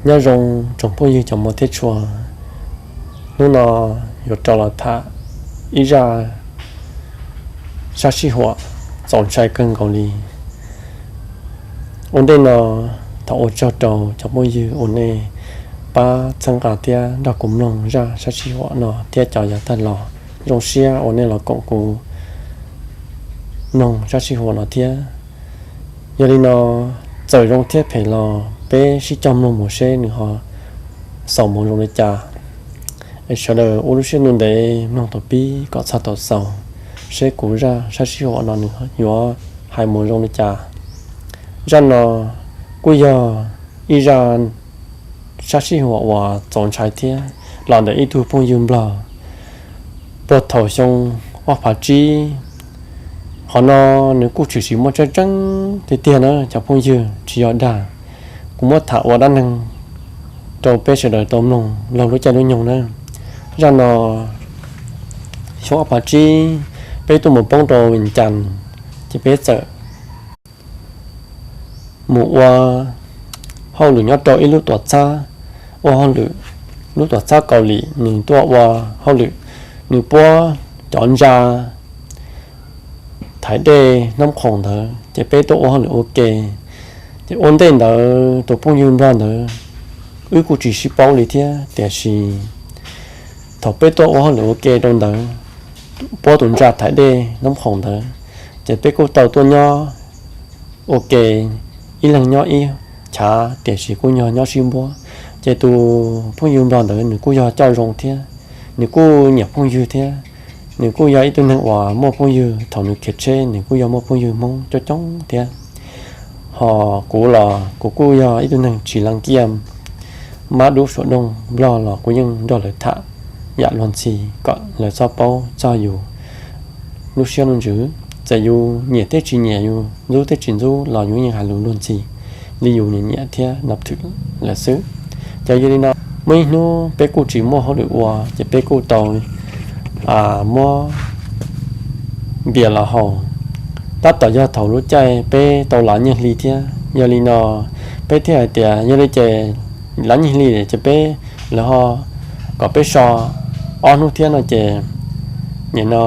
Nyob zoo tsoom phooj ywg cov muam thiab tshua, hnub no yuav rov los tham ib zaj sab sij huam txaus ntshai kawg nkaus li. Ua ntej no, thov ua tsaug rau cov phooj ywg uas nej pab txhawb nqa thiab nrog kuv mloog zaj sab sij huam no thiab cov yav tag los. Zoo siab uas nej los koom kuv mloog sab sij huam no thiab. Yog li no, txawm zoo thiab phem los peb sib coj mloog mus seb nws ho xaus mus zoo li cas. Es sawv daws ua lub siab ntev ntev mloog thaum pib kom txog thaum xaus, seb kuv zaj sab sij huam no nws yuav hais mus zoo li cas. Zaj no kuj yog ib zaj sab sij huam uas txaus ntshai thiab los ntawm ib tug phooj ywg nplog puag thaum xyoo ob phav tsib. Qhov no nws kuj tshwm sim muaj tseeb tseeb tiag tiag na cov phooj ywg, tsis yog dag. Kuv muab tham ua dab neeg rau peb sawv daws tau mloog laug lub caij lub nyoog na. Zaj no xyoo ob phav tsib, peb tuaj mus poob rau Vias Cas, ces peb txawm mus ua hauj lwm nyob rau ib lub tuam txhab, ua hauj lwm lub tuam txhab Kaus Lim. Nws tuaj ua hauj lwm, nws puab cov ntsa thaiv dej Nab Khoom ntawd, ces peb tuaj ua hauj lwm ua ke. Ces ua ntej ntawd tus phooj ywg nplog ntawd wb kuj tsis sib paub li thiab, tiam sis thaum peb tuaj ua hauj lwm ua ke rau ntawd, puab tus ntsa thaiv dej Nab Khoom ntawd, ces peb kuj tau tuaj nyob ua ke, ib leeg nyob ib chav, tiam sis kuj yog nyob sib npuab. Ces tus phooj ywg nplog ntawd nws kuj yog coj zoo thiab, nws kuj nyiam phooj ywg thiab. Nws kuj yog ib tug neeg uas muaj phooj ywg, thaum nws khiav tsheb nws kuj yog muaj phooj ywg Hmoob coob coob thiab. Ho kuv los kuv kuj yog ib tug neeg tsis lees kiaj, mab dub suav doog nplog los kuv yeej nrog lawv tham yam luag ntxhi kom lawv txhob paub txog yus lub siab lub ntsws. Txawm yus nyiam thiab tsis nyiam, yus ntxub thiab tsis ntxub los yus yeej hais lus luag ntxhi li yus nyiam nyiam thiab nab thwm lawm xwb. Ces yog li no, muaj ib hnub peb kuj tsis muaj hauj lwm ua, ces peb kuj tau muab npias los haus. Tab tom yog thaum lub caij peb tau lav nyiaj hli thiab, yog li no peb thiaj hais tias yog li ces lav nyiaj hli ces peb, lawv ho kom peb so ob hnub thiab no ces, nim no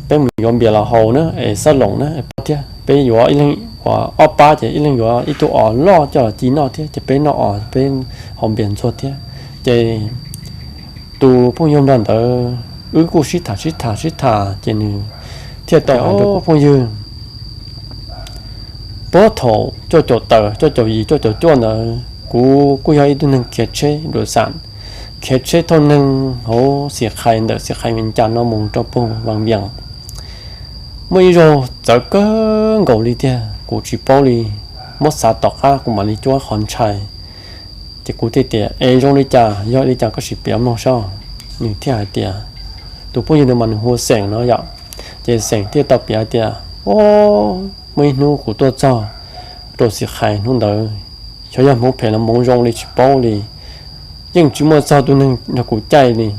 peb mus yuav npias los haus na es xab loos na, thiab peb yuav ib leeg uas ob pab, ces ib leeg yuav ib tug os loj coj los ci noj thiab, ces peb noj os peb haus npias ntxuag thiab. Ces tus phooj ywg nplog ntawd wb kuj sib tham sib tham sib tham, ces nws thiaj tau hais rau kuv phooj ywg, puag thaum cuaj caum tawm, cuaj caum yim, cuaj caum cuaj ntawd kuv kuj yog ib tug neeg khiav tsheb dua xam, khiav tsheb thauj neeg hauv Xim Khais, ntawm Xim Khais Vias Cas no mus rau puag Vaj Vias. Muaj ib zaug txawv kawg nkaus li tiag, kuv tsis paub li, muab xav tom qab kuv mam li cuab qhov ntshai. Ces kuv thiaj tias, es zoo li cas, yog li cas koj sim piav mloog saib. Nws thiaj hais tias, tus phooj ywg no mas nws hu ua Xeem no yom. Ces Xeem thiaj tau piav tias, o, muaj ib hnub kuv tuaj txog rau Xim Khais hnub ntawd, xyov yog hmoov phem los hmoov zoo li tsis paub li, yeej tsis muaj txog tus neeg nrog kuv caij li,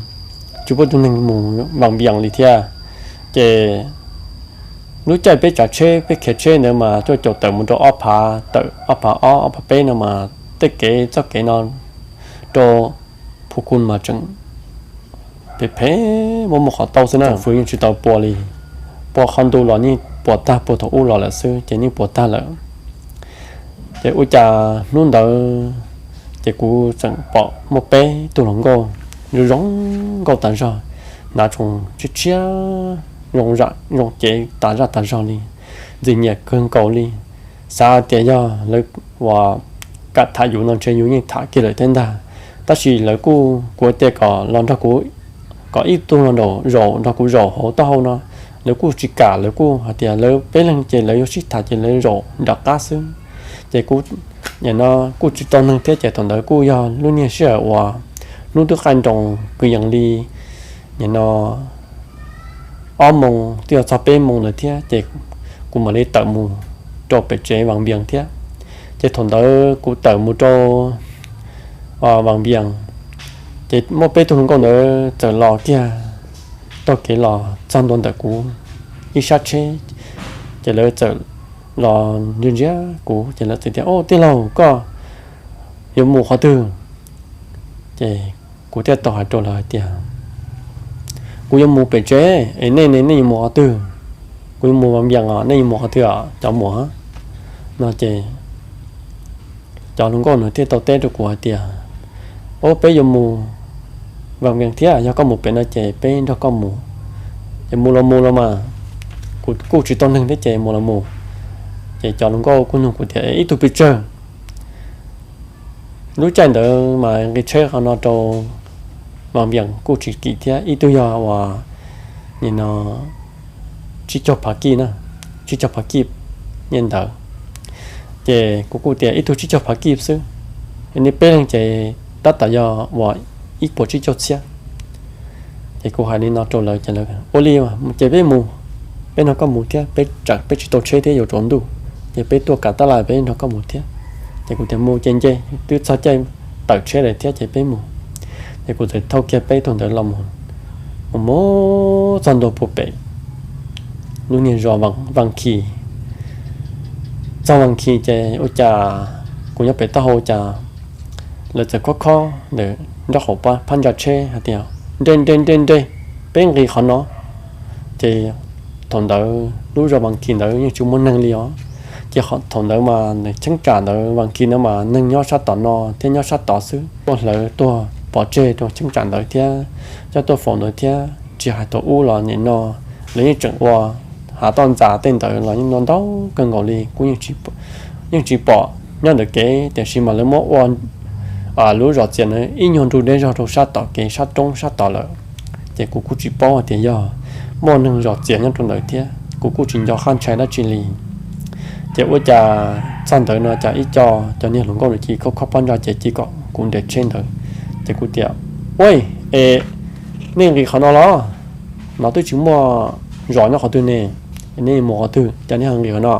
tsis muaj tus neeg mus Vaj Vias li thiab. Ces lub caij peb tsav tsheb peb khiav tsheb ntawd mas cuaj caum tawm mus rau ob phav tawm, ob phav ob, ob phav peb no mas tej kev txoj kev no rau Phu Kun mas tseem phem phem, muaj muaj qhov tau xwb na, fws yeej tsis tau pua li, pua qhov ntu los yeej puas tag, puag thaum ub los lawm xwb ces yeej puas tag lawm. Ces ua cas hnub ntawd ces kuv tseem pom muaj peb tug hluas nkauj zoo zoo nkauj tas zog, hnav tsoos tshiab tshiab, zoo zam zoo cev tas zaj tas zog li, ntxim nyiam kawg nkaus li. Xav tias yog lawv uas kam tham yus no ntshe yus yeej tham kiag lawm thiab ntag. Tab sis lawv kuj, kuv tias kom los nrog kuv, kom ib tug los zaum nrog kuv zaum hauv taub hau no. Lawv kuj tsis kam, lawv kuj hais tias lawv peb leeg ces lawv yuav sib tham ces lawv zaum nram qab xwb. Ces kuv nim no kuj tsis tau neeg thiab ces thaum ntawd kuj yog lub niag sij hawm uas hnub twb qaij nroos kwv yees li nim no ob moos twb yuav txog peb moos lawm thiab ces kuv mam li tawm mus rau pem tsev Vaj Vias thiab. Ces thaum ntawd kuv tawm mus rau Vaj Vias, ces muaj peb tug hluas nkauj ntawd txawm los kiag taug kev los txog ntua ntawm kuv ib sab tsheb. Ces lawv txawm los ntsia ntsia kuv ces lawv txawm tias, o, tij laug, koj Yuav mus qhov twg? Ces kuv thiaj tau hais rau lawv hais tias, Kuv yuav mus pem tsev es nej ne, nej yuav mus qhov twg? Kuv yuav mus Vaj Viam os, nej yuav mus qhov twg os cov muam? No ces cov hluas nkauj nws thiaj tau teb rau kuv hais tias, Ob, peb yuav mus Vaj Viam thiab, yog koj mus pem no ces peb nrog koj mus. Ces mus los mus los mas, kuv kuj tsis tau neeg thiab ces mus los mus. Ces cov hluas nkauj kuj nug kuv tias, Ib tug pes tsawg? Lub caij ntawd mas nqis tsheb qhov no rau Vaj Viam kuj tsis kim thiab, ib tug yog uas nim no tsib caug phav kij na, tsib caug phav kij nyiaj ntawd. Ces kuv kuj tias ib tug tsib caug phav kij xwb, nej peb leeg ces tab tom yog uas ib puas tsib caug txhiab. Ces kuv hais li no rau lawv ces lawv, Ua li ces peb mus, peb nrog koj mus thiab, peb tsam peb tsis tau tsheb thiab yuav tsaus ntuj, ces peb tuaj kav tab laj peb nrog koj mus thiab. Ces kuv tias, Mus ces nce, twb txog caij tawm tsheb lawm thiab ces peb mus. Ces kuv txawm thauj kiag peb tug ntawd los mus, mus mus txog ntua puag pem lub niag zos Vaj Khi. Txog Vaj Khi ces ua cas kuv nyob pem taub hau cas lawv txawm khob khob ntawm nraub qaum phab ntsa tsheb hais tias, Nres nres nres nres, peb nqis qhov no. Ces thaum ntawd lub zos Vaj Khi ntawd yeej tsis muaj neeg li os. Ces thaum ntawd mas cheeb tsam ntawd Vaj Khi ntawd mas neeg nyob sab tom no thiab nyob sab tod xwb, tuaj hlawv tuag pov tseg rau cheeb tsam ntawd thiab, coj tuaj faus ntawd thiab, tsis hais thaum ub los nim no lawv yeej tseem ua hav toj ntxas tej ntawd los yeej ntau ntau kawg nkaus li, kuv yeej tsis pom nyob ntawm kev, tiam sis mas lawv muab ua lub zos txias ntawd ib nyuag nrug deb zog rau sab tom kev sab roob sab tod lawm. Ces kuv kuj tsis paub hais tias yog muaj neeg zos txias nyob rau ntawd thiab, kuv kuj tsis nco qab ntshai dab tsi li. Ces ua cas txog ntawd no cas ib co cov niag hluas nkauj ntawd cia li khob khob phab ntsa ces cia li kom kuv nres tsheb ntawd. Ces kuv tias, Ua, es nej nqis qhov no los? No twb tsis muaj zos nyob qhov twg ne, nej mus qhov twg cas nej ho nqis qhov no?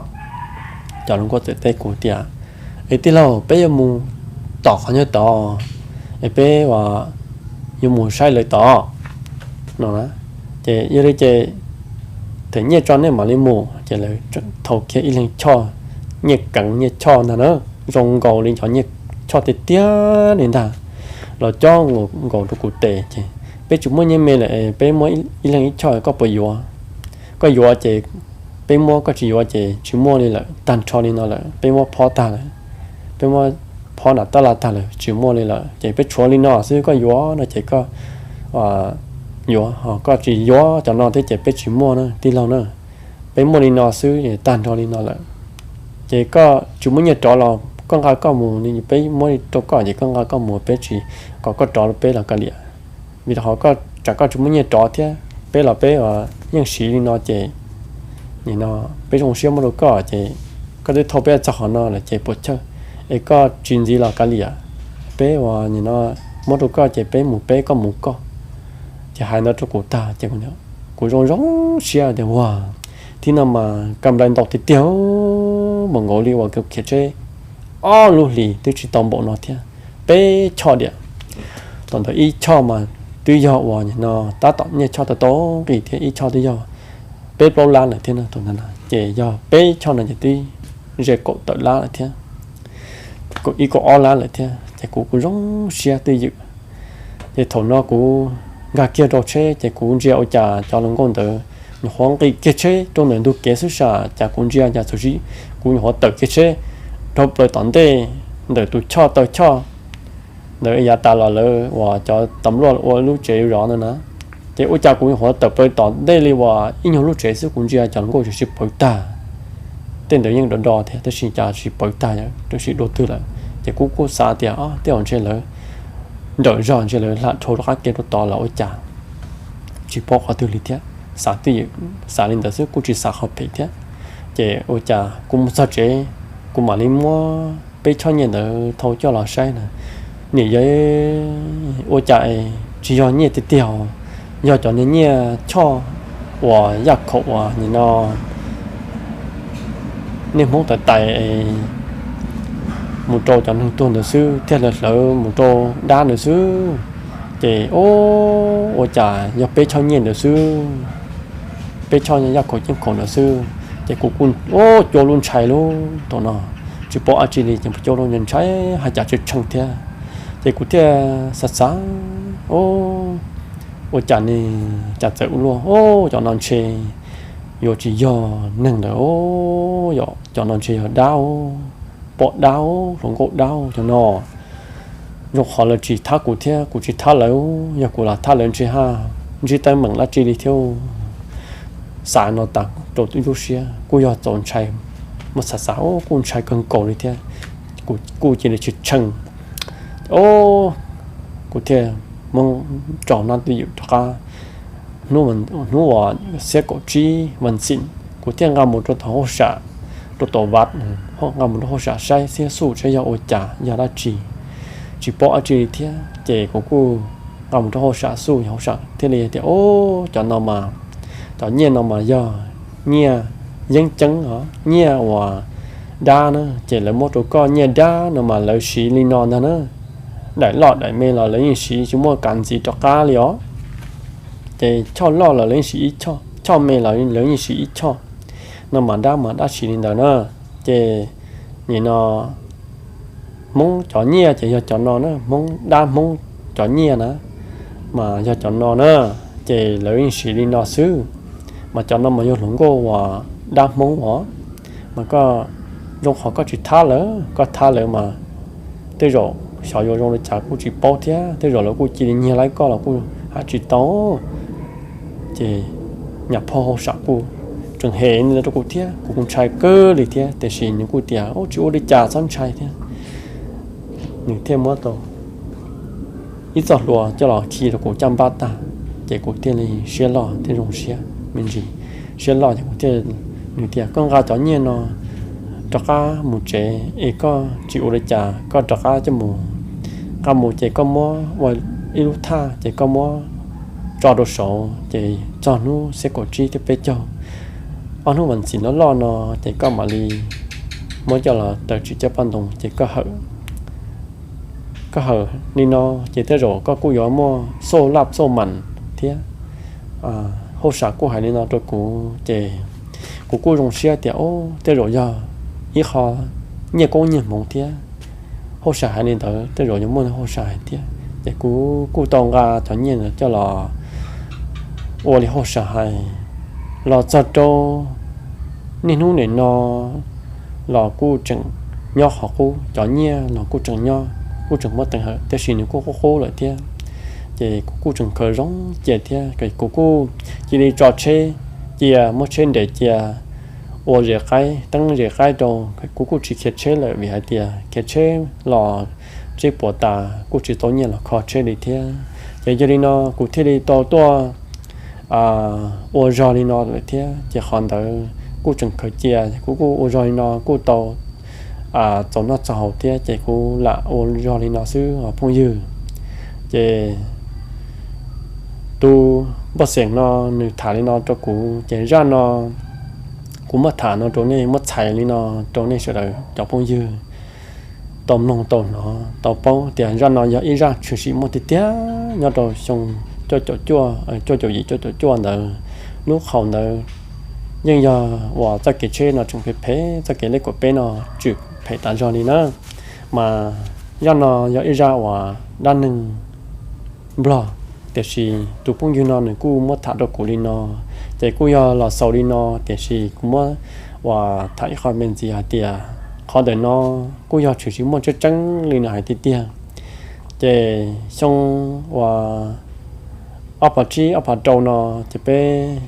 Cov hluas nkauj txawm teb kuv tias, Es tij laug, peb yuav mus tom qhov nyuag tod, es peb yuav mus saib lawv tod no. Ces yog li ces them nyiaj tso nej mam li mus. Ces lawv thau kiag ib leeg choj, nyiaj keev nyiaj choj ntag na, zoo nkaus li cov nyiaj choj tiag tiag li ntag, los cob nkaus rau kuv tes. Ces, Peb tsis muaj nyiaj me lawm, peb muab ib leeg ib choj, koj puas yuav? Koj yuav ces peb muab, koj tsis yuav ces tsis muaj li lawm, tag nrho li no lawm, peb muab phob tag lawm, peb muab phob nram tab laj tag lawm, tsis muaj li lawm, ces peb tshuav li no xwb, koj yuav no ces koj yuav, ho koj tsis yuav cov no thiab ces peb tsis muaj na tij laug na. Peb muaj li no xwb es tag nrho li no lawm. Ces koj tsis muaj nyiaj rov los koj nqa koj mus, peb muab li rau koj ces koj nqa koj mus, peb tsis kom koj rov peb los kav liam. Vim rau qhov koj tsam koj tsis muaj nyiaj rov thiab, peb los peb yeej siv li no ces nim no peb zoo siab muab rau koj ces koj twb thauj peb txog qhov no lawm ces puas chawj, es koj tsis ntxiv los kav liam, peb ua nim no muab rau koj ces peb mus peb, koj mus koj. Ces hais ntawd rau kuv tag ces kuv zoo zoo siab tias, Ua, thib no mas kam nplai ntau tiag tiag, npaum nkaus li uas kuv khiav tsheb ob lub hlis twb tsis tau npaum no thiab. Peb choj diam, thaum ntawd ib choj mas twb yog uas nim no tab tom nyiaj choj tau tau nqi thiab, ib choj twb yog peb plaub lab lawm thiab na. Thaum ntawd ces yog peb choj no ces twb ze kaum tawm lab lawm thiab, ib kaum ob lab lawm thiab ces kuv kuj zoo siab twj ywm. Ces thaum no kuv nkag kiag rau tsheb ces kuv ntsia ua cas cov hluas nkauj ntawd nyuam qhuav nqis kiag tsheb rau ntawm ntug kev xwb sas, cas kuv ntsia cas txawm kuv nyuam qhuav tawm kiag tsheb dhau plaws tom ntej ntawm tus choj taw choj ntawd yav tas los lawv uas cov tam luaj ua lub tsev zov ntawd na. Ces ua cas kuv nyuam qhuav tawm plaws tom ntej li uas ib nyuag lub tsev xwb, kuv ntsia cov hluas nkauj tsis pawv tag, tej ntawd yeej do do thiab tab sis cas tsis pawv tag, tab sis dua twg lawm. Ces kuv kuj xav tias, Tej zaum ntshe lawv nrawm zog, ntshe lawv hla dhau rov qab kev rau tod los ua cas, tsis paub qhov twg li thiab. Xav twj ywm, xav li ntawd xwb kuj tsis xav qhov phem thiab. Ces ua cas kuv mus txog tsev, kuv mam li muab peb choj nyiaj ntawd thau coj los saib na, nim yog ua cas tsis yog nyiaj tiag tiag, yog cov niag nyiaj choj uas yaj khaum uas nim no niaj Hmoob tais tais mus rau cov neeg tuag ntawd xwb thiab hlawv hlawv mus rau dab ntawd xwb. Ces ua cas yog peb choj nyiaj ntawd xwb, peb choj yaj khaum ceeb khaum ntawd xwb. Ces kuv kuj ua cua lub ntshai lub thaum no, tsis paub dab tsi li ces Pov Caub ntshai hais cas tshee tshee thiab. Ces kuv thiaj xav xav, o, ua cas ne, cas txawm ua luaj, o, cov no ntshe yuav tsis yog neeg lawm, o, cov no ntshe yog dab, pom dab, hluas nkauj dab cov no. Zoo qhov lawv tsis thab kuv thiab kuv tsis thab lawv, yog kuv los thab lawv ntshe ha ntsib teeb meem dab tsi li thiab. Xav no tas rau ib lub siab kuj yog txaus ntshai, muab xav xav kuj ntshai kawg nkaus li thiab. Kuv kuj cia li tshee tshee, o, kuv thiaj muab tso nab twj ywm rov qab. Hnub uas xiab kaum tsib vas xeem kuv thiaj nqa mus rau tom hauj sam, rau tom vaj, nqa mus rau hauj sam saib thiab xyuas saib yog ua cas yog dab tsi, tsis paub dab tsi li thiab. Ces kuv kuj nqa mus rau hauj sam xyuas, hauj sam thiaj li tias, o, cov no mas, cov nyiaj no mas yog nyiaj yeeb ceeb os, nyiaj uas dab na, ces lawv muab rau koj nyiaj dab no mas lawv siv li no ntag na. Daim loj daim me los lawv yeej siv tsis muaj kav ntxiv rov qab li os. Ces choj loj los lawv yeej siv ib choj, choj me los lawv yeej siv ib choj. No mas dab mas dab siv li ntawd na. Ces nim no Hmoob cov nyiaj ces yog cov no na, Hmoob dab Hmoob cov nyiaj na, mas yog cov no na, ces lawv yeej siv li no xwb. Mas cov no mas yog hluas nkauj uas dab Hmoob os, mas koj zoo qhov koj tsis thab lawv, koj thab lawv mas tej zaum xyov yuav zoo li cas kuj tsis paub thiab, tej zaum lawv kuj cia li nyiag laib koj los kuj hais tsis tau. Ces nyuam phauj hauj sam kuj tseem hem li ntawd rau kuv thiab, kuv kuj ntshai kawg li thiab, tiam sis nws kuj tias, o, tsis ua li cas, txhob ntshai thiab. Nws thiaj muab tau ib txoj hlua coj los khi rau kuv caj npab tag, ces kuv thiaj li siab loj thiab zoo siab me ntsis. Siab loj ces kuv thiaj, nws tias, koj nqa cov nyiaj no rov qab mus tsev es koj tsis ua li cas, koj rov qab coj mus, nqa mus ces koj muab ua ib lub thaj ces koj muab tso rau saud, ces txog hnub xiab kaum tsib thiab peb caug, ob hnub vas xeem loj loj no, ces koj mam li muab coj los taws tsim caj paj ntoos ces koj hawm li no, ces tej zaum koj kuj yuav muaj xauj laj xauj mas thiab. Hauj sam kuj hais li no rau kuv ces kuv kuj zoo siab tias, o, tej zaum yog ib qho nyiaj koob nyiaj hmoov thiab. Hauj sam hais li ntawd tej zaum yuav muaj hauj sam hais thiab, ces kuv kuj tau nqa cov nyiaj ntawd coj los ua li hauj sam hais. Los txog rau niaj hnub nim no los kuj tseem nyob qhov qub, cov nyiaj los kuj tseem nyob, kuj tseem muab teev hawm, tiam sis nws kuj qub qub lawm thiab. Ces kuv kuj tseem khaws zoo cia thiab, kuv kuj cia li tso tsheb cia, muab tsheb nres cia, ua zes qaib, teeb zes qaib rau, kuv kuj tsis khiav tsheb lawm vim hais tias khiav tsheb los tsheb puas tas kuj tsis tau nyiaj los kho tsheb li thiab. Ces yog li no kuv thiaj li tau tuaj ua zog li no lawm thiab. Ces qhov ntawd kuj tseem khaws cia, kuv kuj ua zog li no kuj tau txaus noj txaus haus thiab, ces kuv lam ua zog li no xwb os phooj ywg. Ces tus npoj xeem no nws tham li no rau kuv, ces zaj no kuv muab tham no rau nej, muab txhais li no rau nej sawv daws cov phooj ywg tau mloog tau hnov tau paub tias zaj no yog ib zaj tshwm sim muaj tiag tiag nyob rau xyoo cuaj caum cuaj, cuaj caum yim cuaj caum cuaj ntawd. Lub qhaus ntawd yeej yog uas txoj kev tsheb no tseem phem phem, txoj kev lej kaum peb no tseem phem tas zog li na. Mas zaj no yog ib zaj uas dab neeg Nplog, tiam sis tus phooj ywg no nws kuj muab tham rau kuv li no, ces kuj yog los xaus li no, tiam sis kuv muab uas tham ib qho me ntxiv hais tias qhov ntawm no kuj yog tshwm sim muaj tseeb tseeb li no hais tiag tiag. Ces xyoo uas ob phav tsib ob phav rau no, ces peb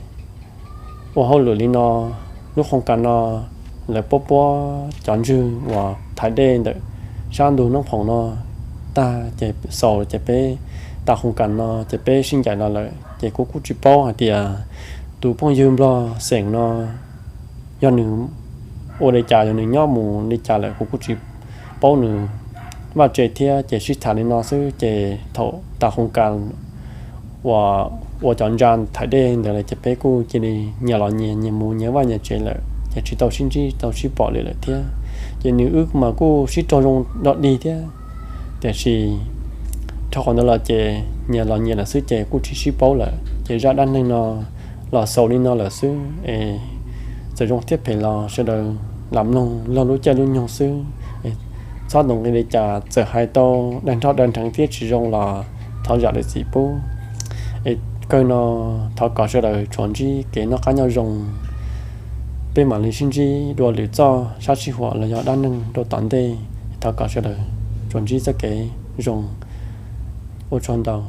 ua hauj lwm li no, lub qhoo kas no lawv puab puab cov ntswg uas thaiv dej ntawm sab ntug Noob Phoom no tag ces xaus ces peb tas qhoo kas no ces peb sib ncaim los lawm, ces kuv kuj tsis paub hais tias tus phooj ywg Nplog xeem no yog nws ua li cas, yog nws nyob mus li cas lawm kuv kuj tsis paub nws vaj tse thiab. Ces sib tham li no xwb ces thaum tas qhoo kas uas ua cov ntsa thaiv dej ntawd lawm ces peb kuj cia li nyias los nyias, nyias mus nyias vaj nyias tsev lawm ces tsis tau sib ntsib tau sib pom li lawm thiab. Ces nws wb mas kuj sib raug zoo dog dig thiab, tiam sis dhau qhov ntawd los ces nyias los nyias lawm xwb ces kuj tsis sib paub lawm. Ces zaj dab neeg no los xaus li no lawm xwb es txawm zoo thiab phem los sawv daws lam mloog laug lub caij lub nyoog xwb. Txhob tus nqi li cas, txawm hais tau daws nrho daws nrheev thiab tsis zoo los thov zam lub txim pub. Es kawg no thov kom sawv daws tsuas ntsib kev noj qab nyob zoo, peb mam li sib ntsib dua lwm txoj sab sij huam los yog dab neeg rau tom ntej. Thov kom sawv daws tsuas ntsib txoj kev zoo. Ua tsaug ntau.